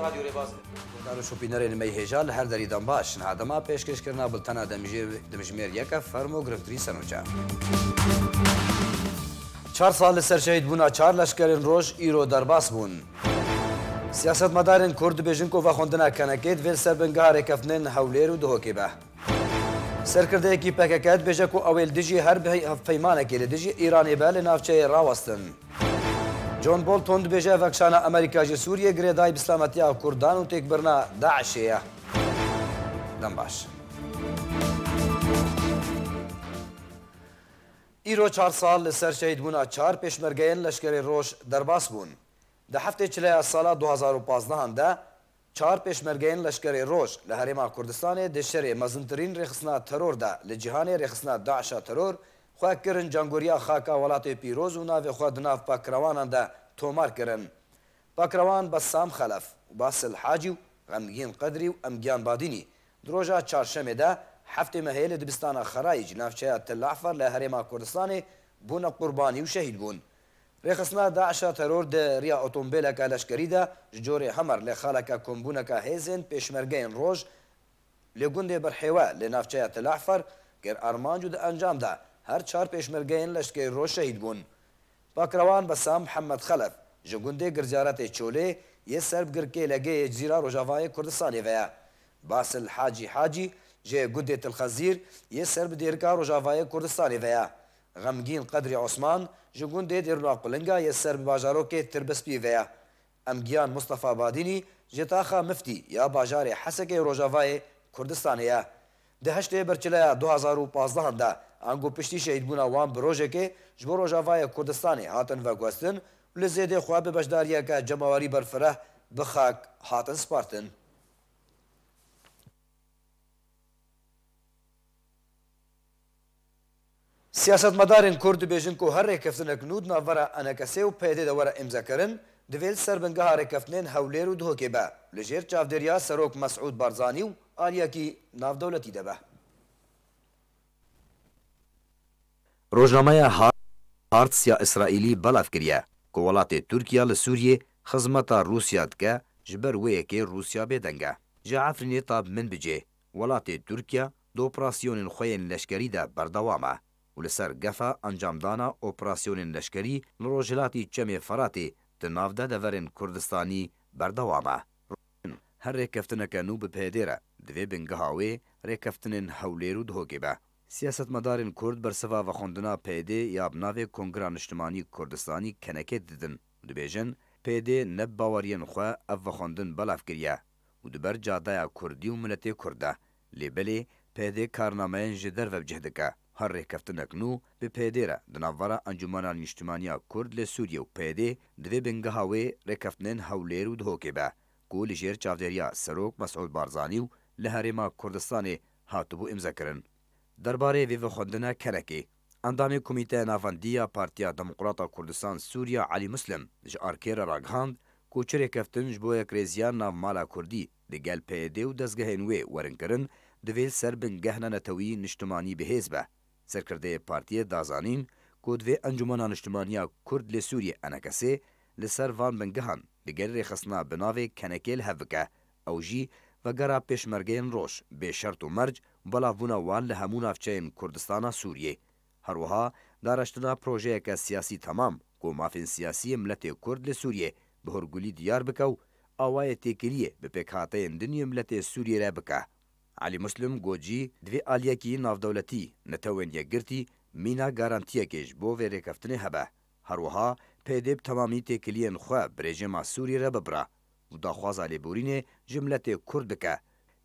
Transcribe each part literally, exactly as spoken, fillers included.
Radyo Rêbaz. Guhdar û şopînerên me yê hêja li her derî dem baş. Niha dema pêşkêşkirina bultena demjê-, demjimêr yek e, fermo giriftirî senoça. Çar sal li ser şehîdbûna çar leşkerên roj îro derbas bûn. Siyasetmedarên Kurd dibêjin ku vexwendina kenekê divê li ser bingeha rêkeftinên Hewlêr û Duhokê be. Serkirdeyekî P K K dibêje ku ew ê li dijî her bi-, hevpeymanekê li dijî Îranê be li navçeyê rawestin. John Bolton dibêje vekişana Amerîka ji Sûriyê girêdayî bi silametiya Kurdan û têkbirina DAIŞê ye. Dem baş. Îro çar sal li ser şehîdbûna çar pêşmergeyên Leşkerê Roj derbas bûn. Di heftê çileya sala du hazar û pazdehan de çar pêşmergeyên Leşkerê Roj li Herêma Kurdistanê di şerê mezintirîn rêxistina teror de li cîhanê rêxistina DAIŞa teror xwe kirin cangoriya xaka welatê pîroz û navê xwe di nav pakrewanan de tomar kirin. Pakrewan Bessam Xelef û Basil Hacî û Xemgîn Qedrî û Emgiyan Badînî di roja çarşemê de heftê mehê li dibistana Xerayî ji navçeya Til Ahfer li Herêma Kurdistanê bûne qurbanî û şehîd bûn. Rêxistina DAIŞa teror di riya otomobileke leşkerî de ji corê Hemer li xaleke kombûneke hêzên pêşmergeyên roj li gundê Birhêwe li navçeya Til Ahfer kir armanc û di encam de her çar pêşmergeyên leşkerî roj şehîd bûn. Pakrewan Besam Mihemed Xelef ji gundê Girziyaretê Çolê yê ser bi girkê Legê yê Cizîra Rojavayê Kurdistanê ve ye. Basil Hacî Hacî ji gundê Til Xezîr yê ser bi dêrika Rojavayê Kurdistanê ve ye. Xemgîn Qedrî Osman ji gundê Dêrûna Qulinga yê ser bi bajarokê Tirbispî ve ye. Emgiyan Mustafa Badînî ji taxa Miftî ya bajarê Hesekê Rojavayê Kurdistanê ye. Di heştê Berçileya du hazar û pazdehan de ango piştî şehîdbûna wan bi rojekê ji bo Rojavayê Kurdistanê hatin veguhestin û li zêdê xwe bi beşdariyeke cemawerî berfireh bi xak hatin spartin. Siyasetmedarên Kurd dibêjin ku her rêkeftinek nû di navbera E N K S ê û P Y D'ê de were îmzekirin, divê li ser bingeha rêkeftinên Hewlêr û Duhokê be, li jêr çavdêriya Serok Mesûd Barzanî û aliyekî navdewletî de be. Rojnameya Har-, Harts ya Îsraîlî belav kiriye ku welatê Tirkiye li Sûriyê xizmeta Rûsya dike, ji ber wê yekê Rûsya bêdeng e. Ji Efrînê ta bi Minbicê, welatê Tirkiye di operasyonên xwe yên leşkerî de berdewam e û li ser gefa encamdana operasyonên leşkerî li rojhilatî Çemê Feratê di nav de deverên Kurdistanî berdewam e. Her rêkeftineke nû bi P Y D'ê re divê bingeha wê rêkeftinên Hewlêr û Duhokê be. Siyasetmedarên Kurd bersiva vexwendina P Y D'ê ya bi navê Kongira Niştimanî Kurdistanî kenekê didin û dibêjin, P Y D ne bi baweriyên xwe ev vexwendin belav kiriye û di ber cadeya Kurdî û miletê Kurd de. Lê belê P Y D karnameyên ji derve bi cih dike. Her rêkeftinek nû bi P Y D re di navbera Encûmena Niştimaniya Kurd li Sûriyê û P Y D divê bingeha wê rêkeftinên Hewlêr û Duhokê be, ku li jêr çavdêriya Serok Mesûd Barzanî û li Herêma Kurdistanê hatibû îmzekirin. Derbarê vê vexwendine kenekê, endamê Komîteya Navendî ya Partiya Demokrata Kurdistan Sûriya Elî Muslim ji Arkê re ragihand ku çi rêkeftin ji bo yekrêziya navmala Kurdî digel P Y D û dezgehên wê werin kirin, divê li ser bingehna netewî niştimanî bi hêz be. Serkirdeyê partiyê da zanîn ku divê Encûmena Niştimaniya Kurd li Sûriyê, E N K S, li ser van bingehan digel rêxistina bi navê kenekê li hev bike. Ew jî vegera pêşmergeyên roj bê şert û merc û belavbûna wan li hemû navçeyên Kurdistana Sûriyê. Her wiha dareştina projeyeke siyasî temam ku mafên siyasî yê miletê Kurd li Sûriyê bi hurgulî diyar bike û awayê têkiliyê bi pêkhateyên din yê miletê Sûriyê re bike. Elî Muslim got jî, divê aliyekî navdewletî, Netewên Yekgirtî, mîna garantiyekê ji bo vê rêkeftinê hebe. Her wiha P Y D bi temamî têkiliyên xwe bi rejîma Sûriyê re bibire û daxwaza lêborînê ji miletê Kurd dike.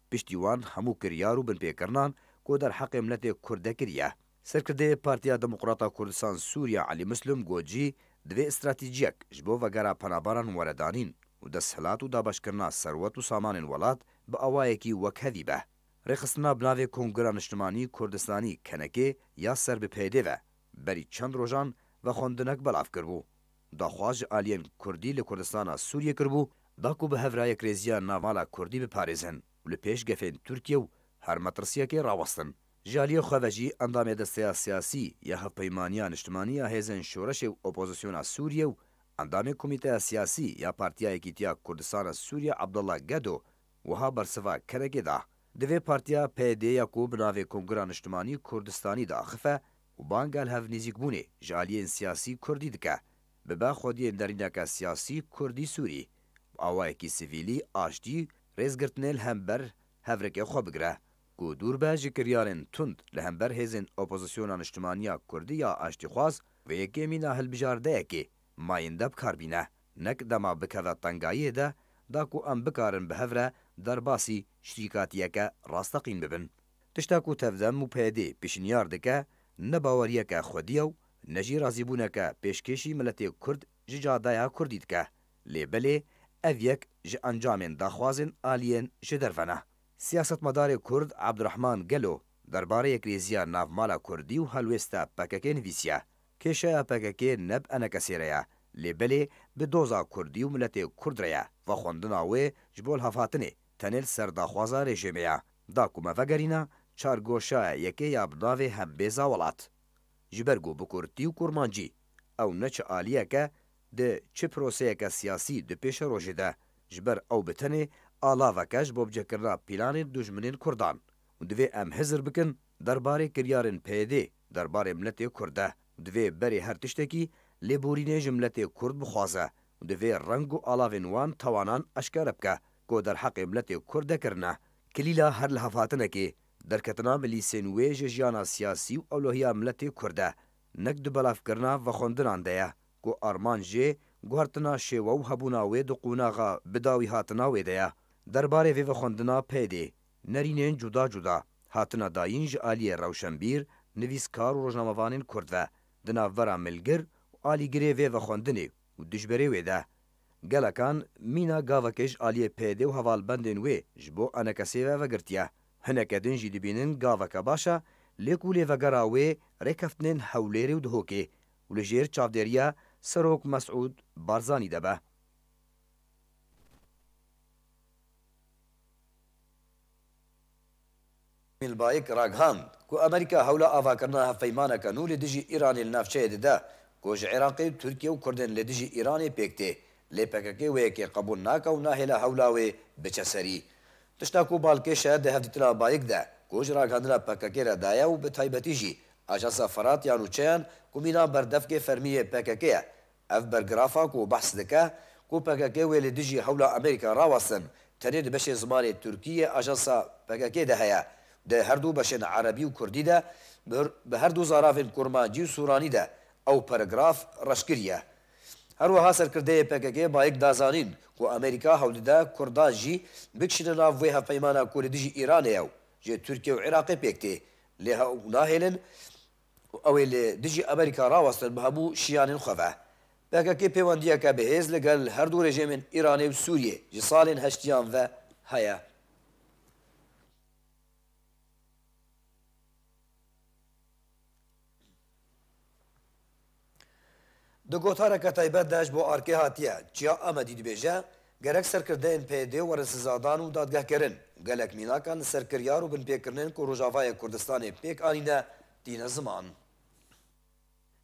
Piştî wan hemû kiryar û binpêkirinan ku derheqê miletê Kurd de kiriye. Serkirdeyê Partiya Demokrata Kurdistan Sûriya Elî Muslim got jî, divê stratejiyek ji bo vegera penaberan were danîn û desthilat û dabeşkirina serwet û samanên welat bi awayekî wekhevî be. Rêxistina bi navê Kongira Niştimanî Kurdistanî, kenekê, ya ser bi P Y D ve berî çend rojan vexwendinek belav kiribû. Daxwaz ji aliyên Kurdî li Kurdistana Sûriyê kiribû, da ku bi hev re yekrêziya navmala Kurdî biparêzin û li pêş gefên Tirkiye û her metirsiyekê rawestin. Ji aliyê xwe ve jî endamê desteya siyasî ya Hevpeymaniya Niştimanî ya Hêzên Şoreşê û Opozisyona Sûriyê û Endamê Komîteya Siyasî ya Partiya Yekîtiya Kurdistana Sûriye Abdullah Gedo wiha bersiva kenekê da. Divê partiya P Y D ya ku bi navê Kongira Niştimanî Kurdistanî diaxife û banga li hev nêzîkbûnê ji aliyên siyasî kurdî dike, bibe xwediyên derîneke siyasî kurdî sûrî, bi awayekî sivîlî, aştî, rêzgirtinê li hember hevrikê xwe bigire, ku dûr be ji kiryarên tund li hember hêzên opozisyona niştimaniya kurdî ya aştîxwaz. Vê yekê mîna hilbijardeyekê mayînde bi kar bîne, nek dema bikeve tengayiyê de, da ku em bikarin bi hev re derbasî şirîkatiyeke rasteqîn bibin. Tişta ku Tevdem û P Y D pêşniyar dike, ne baweriyeke xwedî ye û ne jî razîbûneke pêşkêşî miletê Kurd ji cadeya Kurdî dike. Lê belê ev yek ji encamên daxwazên aliyên ji derve ne. Siyasetmedarê Kurd Abdurrahman Gelo derbarê yekrêziya navmala Kurdî û helwêsta P K K nivîsiye, kêşeya P K K ne bi enekesê re ye, lê belê bi doza Kurdî û miletê Kurd re ye. Vexwendina wê ji bo lihevhatinê tenê li ser daxwaza rejîmê ye. Da ku me vegerîna çargoşa yekê ya bi navê Hembêza Welat. Ji ber ku bi kurtî û kurmancî ew ne çi aliyeke di çi proseyeke siyasî di pêşerojê de, ji ber ew bi tenê alaveke ji bo bicihkirina pîlanên dijminên Kurdan û divê em hizir bikin derbarê kiryarên P Y D derbarê miletê Kurd de û divê berê her tiştekî lêborînê ji miletê Kurd bixwaze û divê reng û alavên wan tawanan eşkere bike ku derheqê miletê Kurd de kirine. Kilîla her lihevhatinekê derketina milîsên wê ji jiyana siyasî û ewlehiya miletê Kurd e, nek di belavkirina vexwendinan de ye, ku armanc jê guhertina şêwe û hebûna wê di qonaxa bidawî hatina wê de ye. Derbarê vê vexwendina P Y D, nerînên cuda cuda hatina dayîn ji aliyê rewşenbîr, nivîskar û rojnamevanên Kurd ve, di navbera milgir û alîgirê vê vexwendinê û dijberê wê de. Gelekan mîna gavekê ji aliyê P Y D û hevalbendên wê ji bo enekesê ve vegirtiye. Hineke din jî dibînin gaveke baş e, lê ku lêvegera wê rêkeftinên Hewlêrê û Dihokê û li jêr çavdêriya Serok Mesûd Barzanî de be. Emîn Bayik ragihand ku Amerîka hewla avakirina hevpeymaneke nû li dijî Îranê li navçeyê dide ku ji Iraqê, Tirkiye û Kurdên li dijî Îranê pêk tê, lê P K K wê yekê qebûl nake û nahêle hewla wê biçe serî. Tişta ku balkêş e di hevdîtina Bayik de ku ji ragihandina P K K re daye û bi taybetî jî Ajansa Firat ya Nûçeyan ku mîna berdevkê fermî yê P K K ye, ev bergrafa ku behs dike ku P K K wê li dijî hewla Amerîka rawestin, tenê di beşê zimanê Tirkî yê ajansa P K K de heye. Di her du beşên Erebî û Kurdî de bi, bi her du zaravên Kurmancî û Sûranî de ew pergraf reş kiriye. Her wiha serkirdeyê P K K Bayik da zanîn ku Amerîka hewl dide Kurdan jî bikişîne nav wê hevpeymana ku li dijî Îranê ye û ji Tirkiye û Iraqê pêk tê, lê ew nahêlin û ew ê li dijî Amerîka rawestin bi hemû şiyanên xwe ve. P K K pêwendiyeke bihêz li gel her du rejîmên Îranê û Sûriyê ji salên heştiyan ve heye. Di gotareke taybet de ji bo arkê hatiye, Çiya Amedî dibêje, gerek serkirdeyên P Y D werin sizadan û dadgehkirin, gelek mînakan li ser kiryar û binpêkirinên ku Rojavayê Kurdistanê pêk anîne, tîne ziman.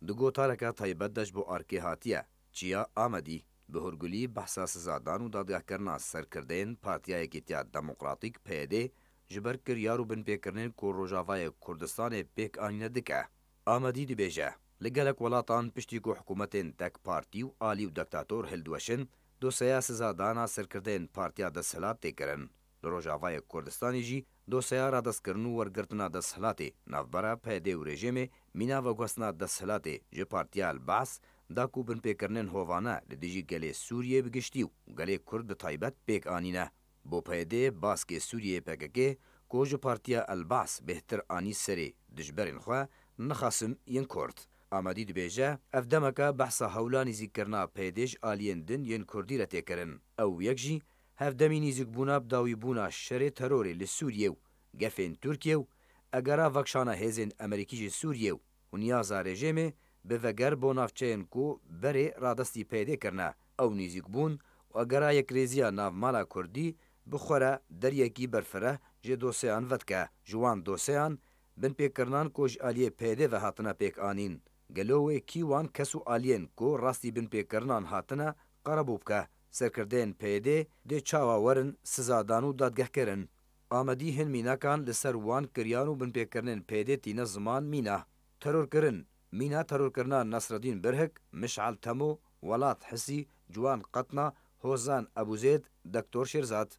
Di gotareke taybet de ji bo arkê hatiye, Çiya Amedî bi hûrgulî behsa sizadan û dadgehkirina serkirdeyên Partiya Yekîtiya Demokratîk, P Y D, ji ber kiryar û binpêkirinên ku Rojavayê Kurdistanê pêk anîne dike. Amedî dibêje, li gelek welatan piştî ku hikûmetên tek partî û alî û dektator hildiweşin, doseya sizadana serkirdeyên partiya desthilat tê kirin. Li Rojavayê Kurdistanê jî doseya radestkirin û wergirtina desthilatê navbera P Y D û rejîmê mîna veguhestina desthilatê ji Partiya El Baas da ku binpêkirinên hovane li dijî gelê Sûriyê bi giştî û gelê Kurd bi taybet pêk anîne. Bo P Y D baskê Sûriyeyê P K K ku ji Partiya El Baas bêhtir anî serê dijberên xwe, nixasim yên Kurd. Amedî dibêje, ev demeke behsa hewla nîzîkkirina P Y D ji aliyên din yên Kurdî re tê kirin. Ew yek jî hevdemî nîzîkbûna bi dawîbûna şerê terorê li Sûriyê û gefên Tirkiye û egera vekşana hêzên Amerîkî ji Sûriyê û û niyaza rejîmê bi veger bo navçeyên ku berê radestî P Y D kirine, ew nîzîkbûn û egera yekrêziya navmala Kurdî bi xwe re deriyekî berfireh ji doseyan vedike. Ji wan doseyan binpêkirinan ku ji aliyê P Y D ve hatine pêk anîn, Gelo wê kî wan kes û aliyên ku rastî binpêkirinan hatine qerebû bike? Serkirdeyên P Y D'ê dê çawa werin sizadan û dadgehkirin? Amedî hin mînakan li ser wan kiryan û binpêkirinên P Y D'ê tîne ziman mîna. Terorkirin, mîna terorkirina Nasreddîn Birhik, Mişal Temo, Welat Hisî, Ciwan Qetna, Hozan Ebûzêd, Doktor Şêrzad.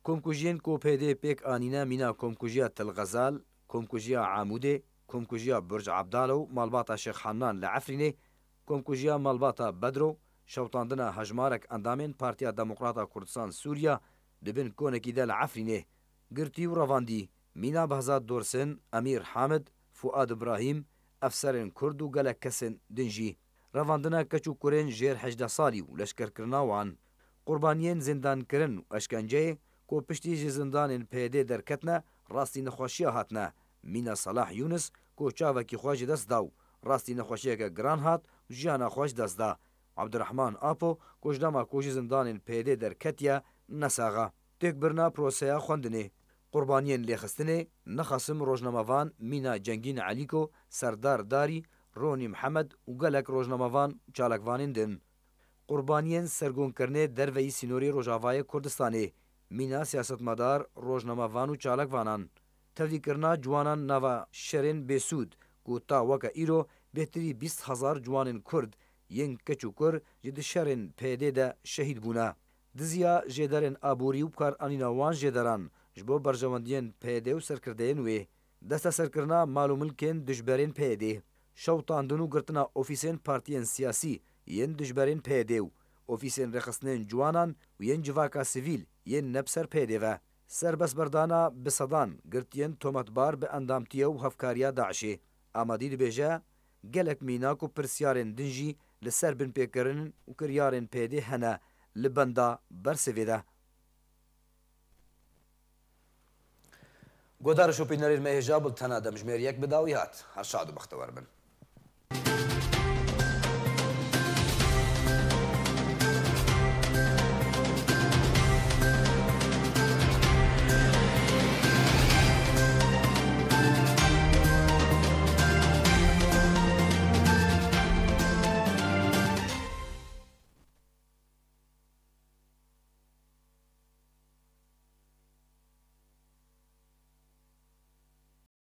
Komkujiyên ku P Y D'ê pêk anîne mîna komkujiya Til Xezal, komkujiya Amûdê, komkujiya Burc Abdal û malbata Şêx Hannan li Efrînê, komkujiya malbata Bedro, şewitandina hejmarek endamên Partiya Demokrata Kurdistan Sûriya di bin konekî de li Efrînê. Girtî û revandî, mîna Behzad Dorsin, Emîr Hamid, Fuad Ibrahîm, efserên Kurd û gelek kesên din jî. Revandina keç û kurên jêr hejdeh salî û leşkerkirina wan. Qurbaniyên zîndankirin û eşkenceyê ku piştî ji zindanên P Y D'ê derketine, rastî nexweşiya hatine. Mîna Salah Yûnis ku çavekî xwe ji dest da û rastî nexweşiyeke giran hat û jiyana xwe ji dest da. Abdurrahman Apo ku ji dema ku ji zindanên P Y D'ê derketiye, nesax e. Têkbirina proseya xwendinê. Qurbaniyên lêxistinê, Nexasim rojnamevan mîna Cengîn Elîko, Serdar Darî, Ronî Mihemed û gelek rojnamevan û çalakvanên din. Qurbaniyên sergonkirinê derveyî sînorê Rojavayê Kurdistanê, mîna siyasetmedar, rojnamevan û çalakvanan. Tevlîkirina ciwanan nava şerên bêsûd ku ta weke îro bêhtirî bîst hezar ciwanên Kurd yên keç û kur ji di şerên P Y D'ê de şehîd bûne. Diziya jêderên aborî û bikaranîna wan jêderan ji bo berjewendiyên P Y D'ê û serkirdeyên wê. Desteserkirina mal û milkên dijberên P Y D'ê. Şewitandin û girtina ofîsên partiyên siyasî yên dijberên P Y D'ê û ofîsên rêxistinên ciwanan û yên civaka sivîl yên ne bi ser P Y D'ê ve. Serbestberdana bi sedan girtiyên tometbar bi endamtiye û hevkariya DAIŞê. Amedî dibêje, gelek mînak û pirsiyarên din jî li ser binpêkirin û kiryarên P Y D'ê hene li benda bersivê de. Guhdar û şopînerên me hêja bultena demjimêr yek bi dawî hat. Her şad û bextewer bin.